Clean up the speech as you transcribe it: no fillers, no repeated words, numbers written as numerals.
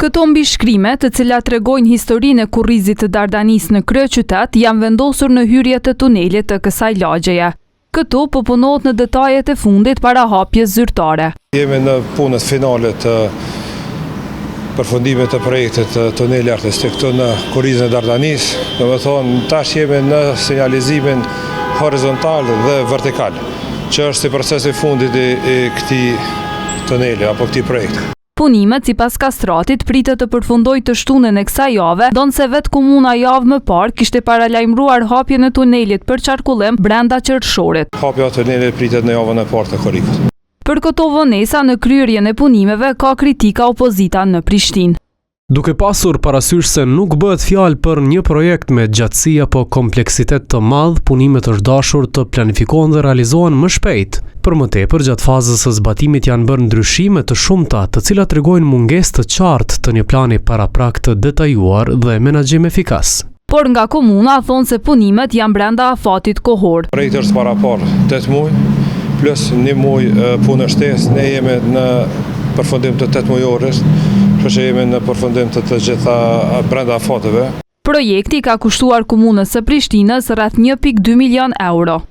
Këto mbishkrime, të cilat tregojnë historinë e kurrizit të Dardanisë në kryeqytet, janë vendosur në hyrje të tunelit të kësaj lagjeje. Këtu po punohet në detajet e fundit para hapjes zyrtare. Jemi në punët finale të përfundimit të projektit të tuneli artistik këtu në kurrizin e Dardanisë. Domethonë, tash jemi në sinjalizimin horizontal dhe vertikal, që është si procesi i fundit i, i këtij tuneli apo këtij projekti. Punimet, sipas Kastratit, pritet të përfundojë të shtunën e kësaj jave, ndonëse vetë komuna javë më parë kishte paralajmëruar hapjen e tunelit për qarkullim brenda qershorit. Hapja e tunelit pritet në javën e parë të korrikut. Për këto vonesa në kryerjen e punimeve ka kritika opozita në Prishtinë. Duke pasur parasysh se nuk bëhet fjalë për një projekt me gjatësi apo kompleksitet të madh, punimet është dashur të planifikohen dhe realizohen më shpejt. Për më tepër, gjatë fazës së zbatimit janë bërë ndryshime të shumta, të cilat tregojnë mungesë të qartë të një plani paraprak të detajuar dhe menaxhim efikas. Por nga komuna thonë se punimet janë brenda afatit kohor. Projekti është paraparë 8 muaj, plus një muaj punë shtesë, ne jemi në përfundim të 8 mujorës, kështu që jemi në përfundim të të gjitha brenda afateve. Projekti ka kushtuar komunës së Prishtinës rreth 1.2 milion euro.